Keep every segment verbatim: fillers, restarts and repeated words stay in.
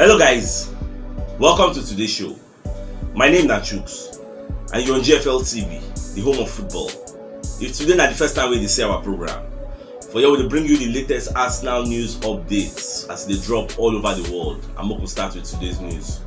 Hello guys, welcome to today's show. My name na Chuks and you're on G F L T V, the home of football. If today na the first time wey you dey see our program, for here we dey bring you the latest Arsenal news updates as e dey drop all over the world. And make we start with today's news.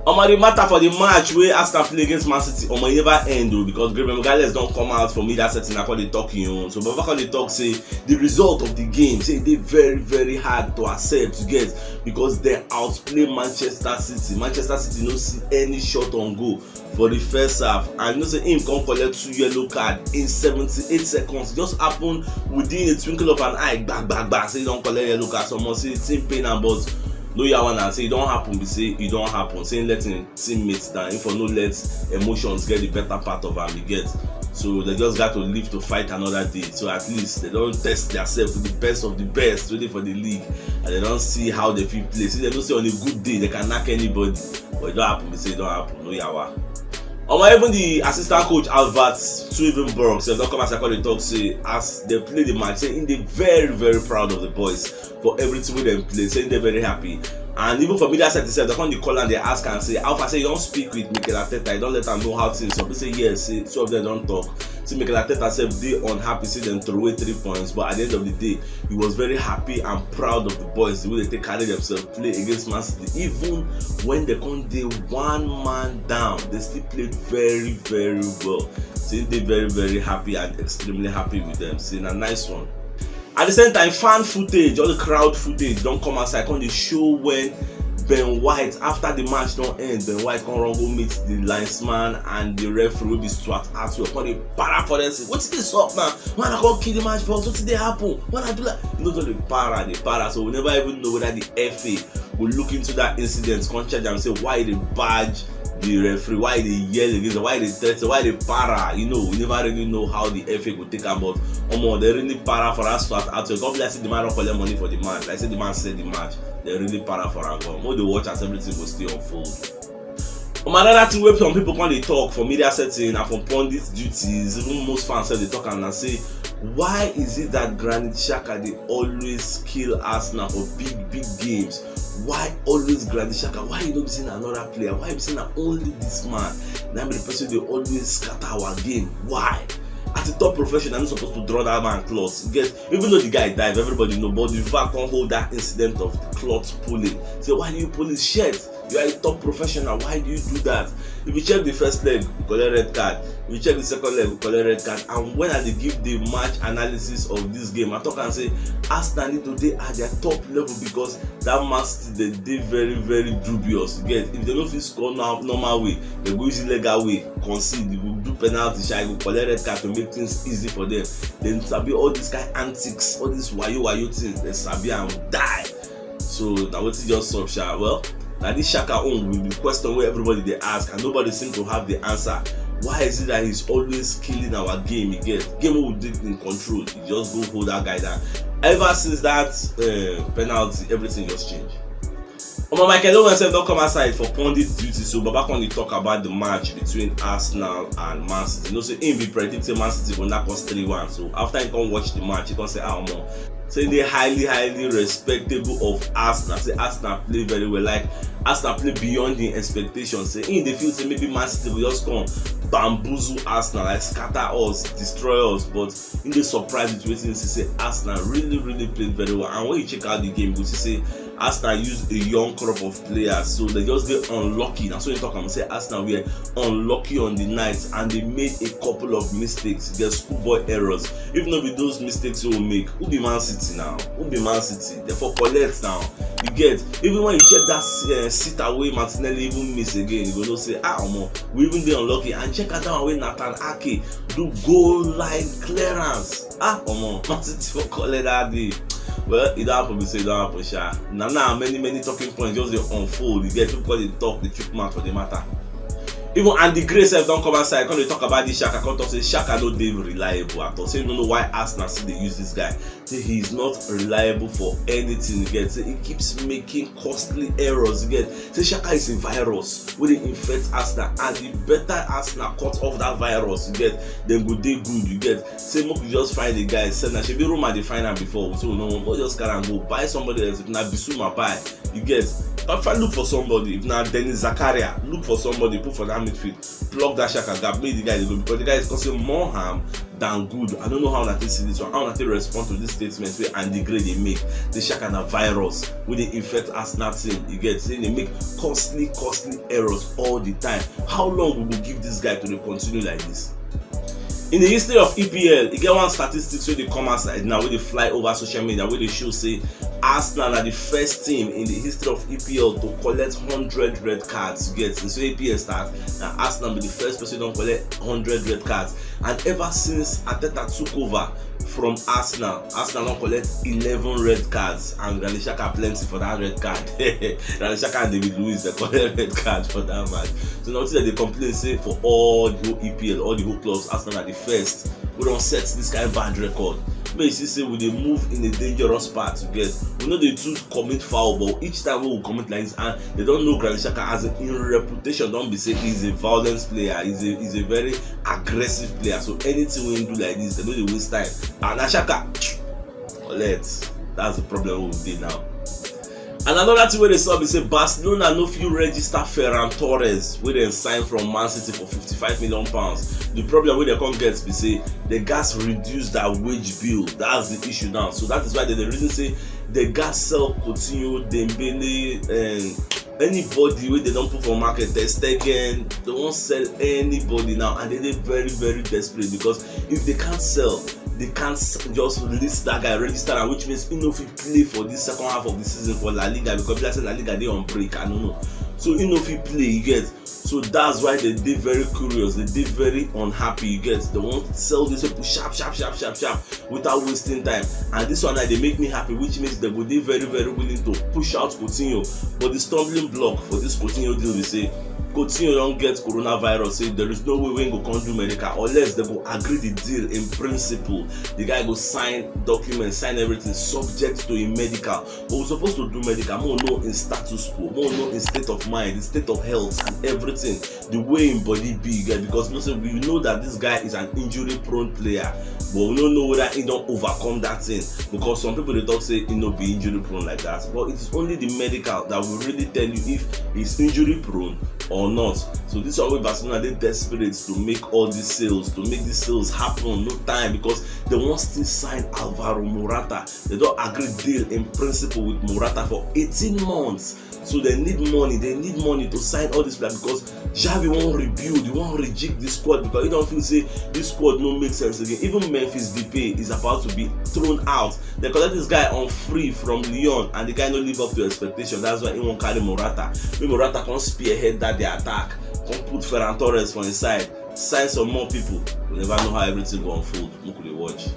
Omo, the matter for the match wey Arsenal play against Man City, omo, e never end o, because Gabriel Magalhaes don come out from media setting and come dey talk him own. So Baba come dey talk say the result of the game, say e dey very very hard to accept, you get, because dem outplay Manchester City. Manchester City no see any shot on goal for the first half, and you know say him come collect two yellow card in seventy-eight seconds. Just happen within a twinkle of an eye, gba gba gba, say he don collect yellow card. Some say thing pain am, but no yawa na, say e don happen, be say e don happen. Say he let him teammates down, he for no let emotions get the better part of am, you get. So they just got to live to fight another day. So at least they don test themselves with the best of the best ready for the league, and they don see how they fit play. See, they know say on a good day they can knock anybody, but e don happen, be say e don happen, no yawa. Omo, even the assistant coach Albert Stuivenberg sef don come as I call the talk say as they play the match, say he dey very very proud of the boys for everything wey dem play, say he dey very happy. And even for media set itself, they come dey call and they ask and say, "How far?" Say you don speak with Mikel Arteta, you don let am know how things. Some say yes, say two of them don talk. Say Mikel Arteta sef dey unhappy, say dem throw away three points, but at the end of the day, he was very happy and proud of the boys, the way they take carry themselves, play against Man City. Even when they come dey one man down, they still played very very well. Say they very very happy and extremely happy with them. Say na nice one. At the same time, fan footage, all the crowd footage don come outside, come dey show when Ben White, after the match don end, Ben White come run go meet the linesman and the referee wey be Stuart Artwell, come dey para for them, say, "Wetin dey sup now? Why una come kill the match for us? Wetin dey happen? Why una do like," you know, don dey para, dey para. So we never even know whether the F A go look into that incident, come charge am say why e dey badge the referee, why e dey yell against am, why e dey threaten, why e dey para. You know, we never really know how the F A go take am, but omo, they really para for that Stuart Artwell. God bless, the man don collect money for the match. Like say the man sell the match. They really para for am. Come, make we dey watch as everything go still unfold. Omo, another thing wey some people come dey talk for media setting and for pundit duties, even most fans sef dey talk am na say, why is it that Granit Xhaka dey always kill Arsenal for big big games? Why always Granit Xhaka? Why e no be say na another player? Why e be say na only this man na be the person dey always scatter our game? Why? As a top professional, you no suppose to draw that man cloth. You get, even though the guy dive, everybody know, but the V A R come hold that incident of cloth pulling. Say, "Why do you pull his shirt? You are a top professional. Why do you do that?" If you check the first leg, you collect red card. If you check the second leg, you collect red card. And when I dey give the match analysis of this game, I talk and say Arsenal need to dey at their top level because that Man City dey dey very very dubious. You get, if they no fit score now normal way, they go use illegal way, concede, you go do penalty, sha, you go collect red card to make things easy for them. They sabi all this kind antics, all this wayo wayo things, they sabi am die. So na wetin just sup, sha. Well, na this Xhaka own will be question wey everybody dey ask and nobody seem to have the answer. Why is it that he's always killing our game? You get, game wey we dey in control, he just go hold that guy down. Ever since that uh, penalty, everything just change. Omo, Michael Owen sef don come outside for pundit duty, so Baba come dey talk about the match between Arsenal and Man City. You know say him be predict say Man City go knock us three one. So after he come watch the match, he come say, "Ah, omo," say dey highly highly respectable of Arsenal. Say Arsenal play very well. Like, Arsenal play beyond the expectations. Say he dey feel say maybe Man City go just come bamboozle Arsenal, like scatter us, destroy us. But he dey surprised with wetin he see, say Arsenal really really played very well. And when you check out the game, you go see say Arsenal use a young crop of players, so they just dey unlucky. Na so he talk am, say Arsenal were unlucky on the night and they made a couple of mistakes. Get schoolboy errors. If no be those mistakes wey we make, who be Man City now? Who be Man City? They for collect now. You get, even when you check that uh, sitter wey Martinelli even miss again, you go know say, "Ah, omo, we even dey unlucky." And check out that one wey Nathan Ake do goal line clearance. Ah, omo, Man City for collect that day. Well, e don happen, be say e don happen, sha. Na now many many talking points just dey unfold. You get, people come dey talk, dey chook mouth for the matter. Even Andy Gray sef don come outside, come dey talk about this Xhaka, come talk say Xhaka no dey reliable at all. Say he no know why Arsenal still dey use this guy. Say he is not reliable for anything. You get, say he keeps making costly errors. You get, say Xhaka is a virus wey dey infect Arsenal, and the better Arsenal cut off that virus, you get, dem go dey good. You get, say make we just find the guy. Say na shebi Roma dey find am before, so no, we just carry am go buy somebody else. If na Bissouma, buy. You get, If I look for somebody, if na Dennis Zakaria, look for somebody, put for that midfield, plug that Xhaka gap, make the guy dey go, because the guy is causing more harm than good. I don't know how una take see this one, how una take respond to this statement wey Andy Gray dey make. Say Xhaka na virus wey dey infect Arsenal team. You get, say dey make costly, costly errors all the time. How long we go give this guy to dey continue like this? In the history of E P L, e get one statistics wey dey come outside now, wey dey fly over social media, wey dey show say Arsenal na the first team in the history of E P L to collect hundred red cards. You get, since E P L start, na Arsenal be the first person don collect hundred red cards. And ever since Arteta took over from Arsenal, Arsenal don collect eleven red cards, and Granit Xhaka plenty for that red card. Granit Xhaka and David Luiz, they collect red card for that match. So now they complain say for all the whole E P L, all the whole clubs, Arsenal are the first wey don set this kind bad record. Make you see say we dey move in a dangerous path. You get, we no dey too commit foul, but each time wey we commit like this, and they don know Granit Xhaka as in reputation don be say he's a violent player, he's a, he's a very aggressive player. So anything wey he do like this, they no dey waste time. And na Xhaka collect. That's the problem wey we dey now. And another thing wey dey sup be say Barcelona no fit register Ferran Torres, wey dem sign from Man City for fifty-five million pounds. The problem wey dem come get be say they gats reduce that wage bill. That's the issue now. So that is why they dey reason say they gats sell Coutinho, Dembele, and anybody wey they don put for market, Ter Stegen, they wan sell anybody now, and they dey very, very desperate, because if they can't sell, they can't s- just list that guy, register am, which means he no fit play for this second half of the season for La Liga, because be like say La Liga dey on break, I don't know. So he no fit play, you get. So that's why they dey very curious, they dey very unhappy, you get. They wan sell these people sharp, sharp, sharp, sharp, sharp, without wasting time. And this one now dey make me happy, which means they go dey very, very willing to push out Coutinho. But the stumbling block for this Coutinho deal be say Coutinho don get coronavirus, say there is no way wey he go come do medical unless they go agree the deal in principle. The guy go sign documents, sign everything subject to a medical. But we suppose to do medical, make we know in status quo, make we know in state of mind, in state of health and everything, the way in body be, you get, because we know, say we know that this guy is an injury prone player, but we don't know whether he don overcome that thing, because some people dey talk say he no be injury prone like that. But it is only the medical that will really tell you if he's injury prone or not. So this one wey Barcelona dey desperate to make all these sales, to make these sales happen, no time, because they wan still sign Alvaro Morata. They don agree deal in principle with Morata for eighteen months. So they need money, they need money to sign all these players, because Xavi wan rebuild, he wan rejig the squad, because he don feel say this squad no make sense again. Even Memphis Depay is about to be thrown out. They collect this guy on free from Lyon, and the guy no live up to expectation. That's why he wan carry Morata. Make Morata come spearhead that their attack, come put Ferran Torres for inside, sign some more people. We never know how everything go unfold. Make we dey watch.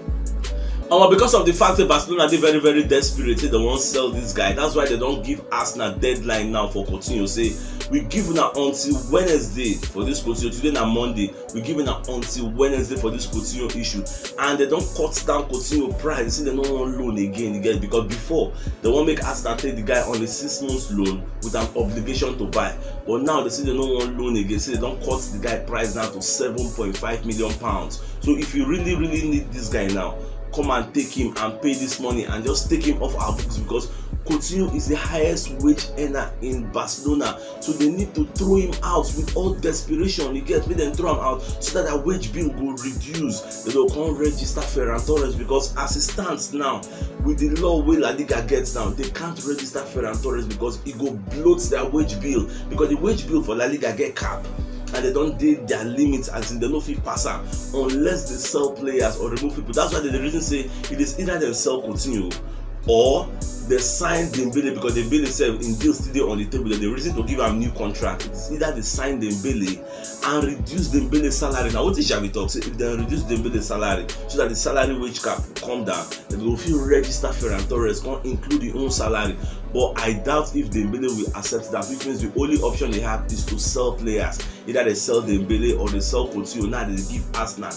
Omo, because of the fact that Barcelona dey very, very desperate, say they wan sell this guy. That's why they don give Arsenal deadline now for Coutinho. Say we give una until Wednesday for this Coutinho. Today na Monday. We give una until Wednesday for this Coutinho issue. And they don cut down Coutinho price. Say they no wan loan again, you get, because before they wan make Arsenal take the guy on a six months loan with an obligation to buy. But now they say they no wan loan again. Say they don cut the guy price down to seven point five million pounds. So if you really, really need this guy now, come and take him and pay this money and just take him off our books, because Coutinho is the highest wage earner in Barcelona. So they need to throw him out with all desperation. You get, make dem throw am out so that their wage bill go reduce. They go come register Ferran Torres, because as it stands now, with the law wey La Liga get now, they can't register Ferran Torres because e go bloat their wage bill, because the wage bill for La Liga get cap, and they don dey their limit, as in they no fit pass am unless they sell players or remove people. That's why they dey reason say it is either dem sell Coutinho or they sign Dembele, because Dembele sef, im deal still dey on the table. They dey reason to give am new contract. It is either they sign Dembele and reduce Dembele salary. Now wetin Xavi talk say if dem reduce Dembele salary so that the salary wage cap come down, dem go fit register Ferran Torres, come include im own salary. But I doubt if Dembele will accept that, which means the only option they have is to sell players. Either they sell Dembele or they sell Coutinho. Now they give Arsenal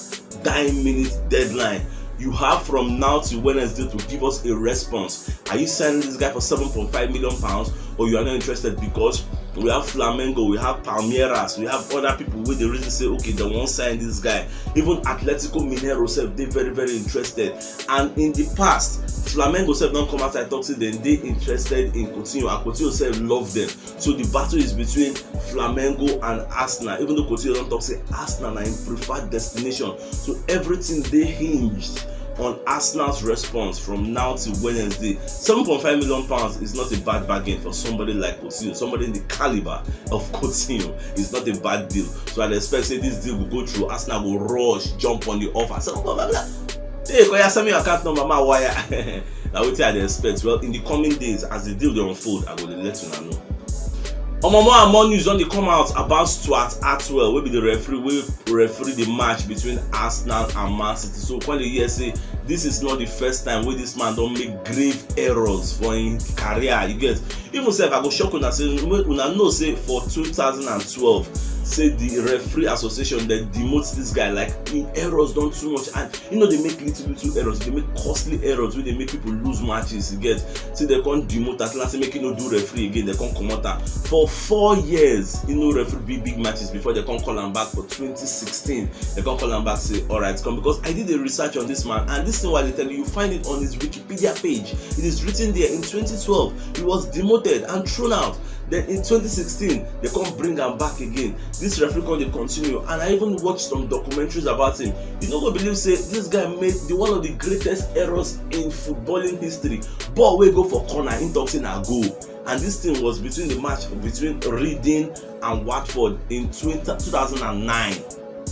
nine minutes deadline. You have from now till Wednesday to give us a response. Are you signing this guy for seven point five million pounds, or you are not interested because we have Flamengo, we have Palmeiras, we have other people wey dey reason say, okay, dem wan sign this guy. Even Atletico Mineiro sef dey very, very interested. And in the past, Flamengo sef don come outside talk say dem dey interested in Coutinho, and Coutinho sef love dem. So the battle is between Flamengo and Arsenal, even though Coutinho don talk say Arsenal na im preferred destination. So everything dey hinged on Arsenal's response from now till Wednesday. Seven point five million pounds is not a bad bargain for somebody like Coutinho, somebody in the caliber of Coutinho. It's not a bad deal. So I dey expect say this deal go go through. Arsenal go rush, jump on the offer. Seven point five million. Hey, Koya, send me your account number, my wire. Na wetin I dey expect. Well, in the coming days, as the deal dey unfold, I go dey let una know. Omo, more and more news don dey come out about Stuart Atwell, wey be the referee wey referee the match between Arsenal and Man City. So we come dey hear say this is not the first time wey this man don make grave errors for im career. You get, even sef, I go shock una say, una know say for two thousand and twelve, say the referee association dem demote this guy, like, im errors don too much, and e no dey make little little errors, e dey make costly errors wey dey make people lose matches. You get, say dem come demote am, say make e no do referee again, dem come comot am. For four years, e no referee big big matches before dem come call am back for twenty sixteen. Dem come call am back, say, "All right, come," because I did a research on this man, and this thing wey I dey tell you, you find it on his Wikipedia page. It is written there. In twenty twelve, he was demoted and thrown out. Then in twenty sixteen, dem come bring am back again. This referee come dey continue, and I even watch some documentaries about him. You no go believe say this guy made the one of the greatest errors in footballing history. Ball wey go for corner, im talk say na goal. And this thing was between the match between Reading and Watford in twenty, two thousand and nine.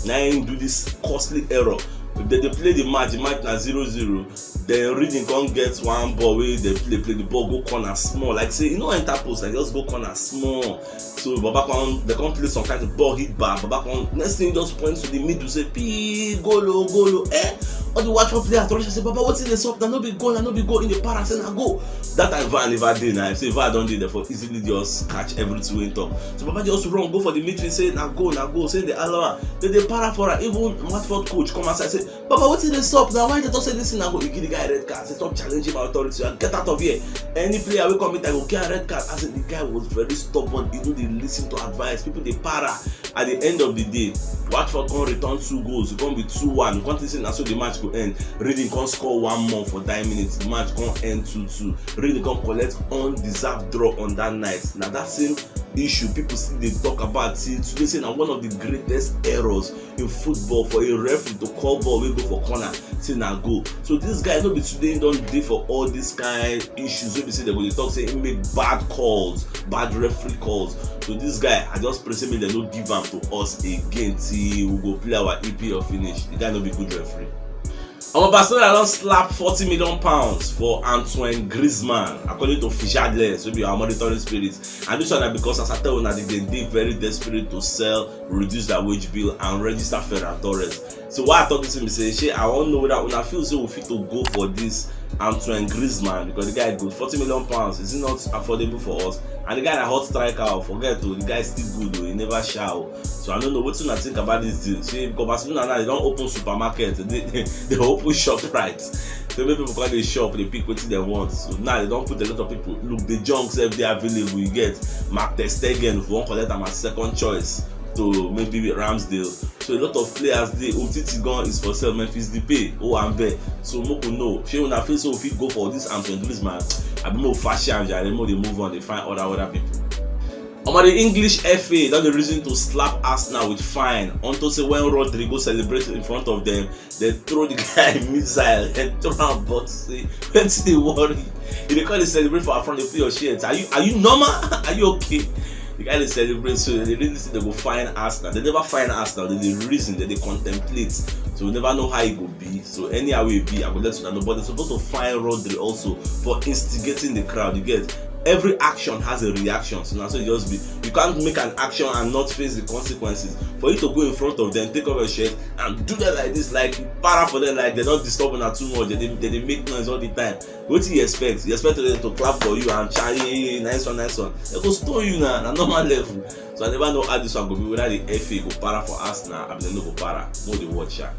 Na im do this costly error. Dem dey play the match, the match na zero zero. Then Reading come get one ball wey dem play, play the ball go corner small, like say e no enter post, like, just go corner small. So Baba come, dem come play some kind of ball, hit bar. Baba come, next thing, just point to the middle, say, "Pee, goal o, goal o." Eh? All the Watford players don say, "Baba, wetin dey sup? Na no be goal, na no be goal." Im dey para say na goal. That time VAR never dey na. If say VAR don dey, dem for easily just catch everything wey im talk. So Baba just run go for the midfield, say na goal, na goal, say dem allow am. Dem dey para for am. Even Watford coach come outside say, "Baba, wetin dey sup na? Why dem talk say this thing na goal?" He give the guy red card, say, "Stop challenging my authority and get out of here. Any player wey come meet, I go give am red card." As in, the guy was very stubborn, he no dey listen to advice. People dey para. At the end of the day, Watford come return two goals. E come be two one. You come think say na so the match go end. Reading come score one more for nine minutes. The match come end two two. Reading come collect undeserved draw on that night. Na that same issue people still dey talk about till today, say na one of the greatest errors in football for a referee to call ball wey go for corner, say na goal. So this guy, no be today im don dey for all this kind issues wey be say dem go dey talk say im make bad calls, bad referee calls. So this guy, I just pray say make dem no give am to us again till we go play our E P L finish. The guy no be good referee. Omo, Barcelona don slap forty million pounds for Antoine Griezmann, according to Fijadles, wey be our monitoring spirit. And this one na because, as I tell una, dem dey very desperate to sell, reduce their wage bill, and register Ferran Torres. So why I talk this thing be say, shey I wan know whether una feel say we fit to go for this Antoine Griezmann, because the guy good, forty million pounds, is it not affordable for us? And the guy na hot striker o, forget o, the guy still good o, he never sha o. So I don't know wetin una think about this deal. Shey, because Barcelona now, dem don open supermarket, dem, dem open shop right. So make people come dey shop, dey pick wetin dem want. So now dem don put a lot of people. Luuk de Jong sef dey available. You get Marc ter Stegen, if you wan collect am as second choice to maybe Ramsdale. So a lot of players dey. Umtiti gan is for sale. Memphis Depay, Owambe. So make we know. Shey una feel say we fit go for this Antoine Griezmann? Abi make we fash am jare, make we dey move on, dey find other, other people. Omo, the English F A don dey reason to slap Arsenal with fine unto say when Rodri go celebrate in front of them, dem throw the guy missile, dem throw am box. Say, wetin dey worry you? Dey come dey celebrate for front, dey put your shirt. Are you, are you normal? Are you okay? The guy dey celebrate, so dem dey reason say dem go fine Arsenal. Dem never fine Arsenal. Dem dey reason, dem dey contemplate. So we never know how e go be. So anyhow e be, I go let una know. But dem suppose to fine Rodri also for instigating the crowd. You get, every action has a reaction. So na so e just be. You can't make an action and not face the consequences. For you to go in front of them, take off your shirt and do them like this, like, para for them, like, dem don disturb una too much. Dem dey, dem dey make noise all the time. Wetin you expect? You expect them to clap for you and chant, "Hey, nice one, nice one"? Dem go stone you na, na normal level. So I never know how this one go be, whether the F A go para for Arsenal, abi dem no go para. Make we dey watch am.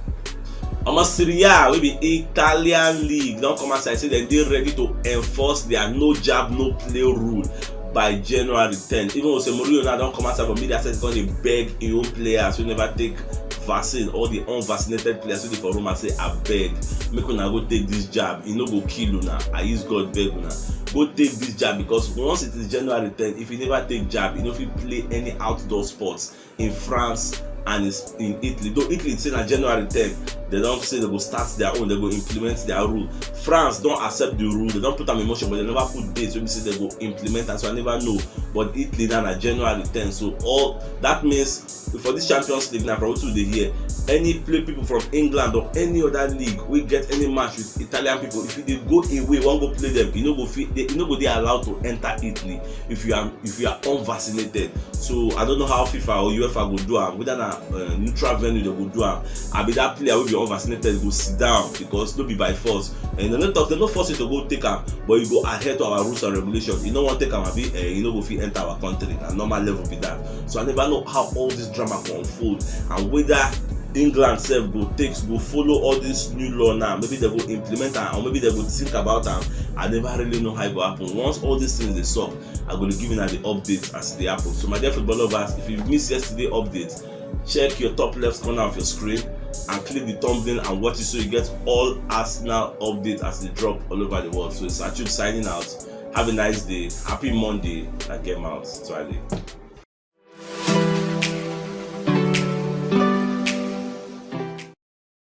Omo, Serie A, wey be Italian league, don come outside say dem dey ready to enforce their no jab, no play rule. by January ten. Even Jose Mourinho now don come outside for media, say he's going to beg his own players who never take vaccine, all the unvaccinated players who dey for Roma, say, "Abeg, make una go take this jab. E no go kill una. I use God beg una. Go take this jab, because once it is January ten, if you never take jab, you no fit play any outdoor sports in France and in, in Italy." Though Italy say na January ten, they don say they go start their own, they go implement their rule. France don accept the rule, they don put am in motion, but they never put date wey be say they go implement am, so I never know. But Italy now na January ten, so all that means for this Champions League now, from wetin we dey hear, any play people from England or any other league wey get any match with Italian people, if you dey go away wan go play them, you no go fit, you no go dey allowed to enter Italy if you are, if you are unvaccinated. So I don't know how FIFA or UEFA go do am, whether na uh, neutral venue they go do am, abi that player wey be unvaccinated go sit down, because no be by force. And they no talk, they no force you to go take am, but you go adhere to our rules and regulations. You no wan take am, abi, eh, you no go fit enter our country. Na normal level be that. So I never know how all this drama go unfold, and whether England sef go take, go follow all this new law now. Maybe they go implement am, or maybe they go think about am. I never really know how e go happen. Once all these things dey sup, I go dey give una the update as e dey happen. So my dear football lovers, if you miss yesterday update, check your top left corner of your screen and click the thumbnail and watch it, so you get all Arsenal updates as they drop all over the world. So it's Achub signing out. Have a nice day. Happy Monday. I get out. Twale.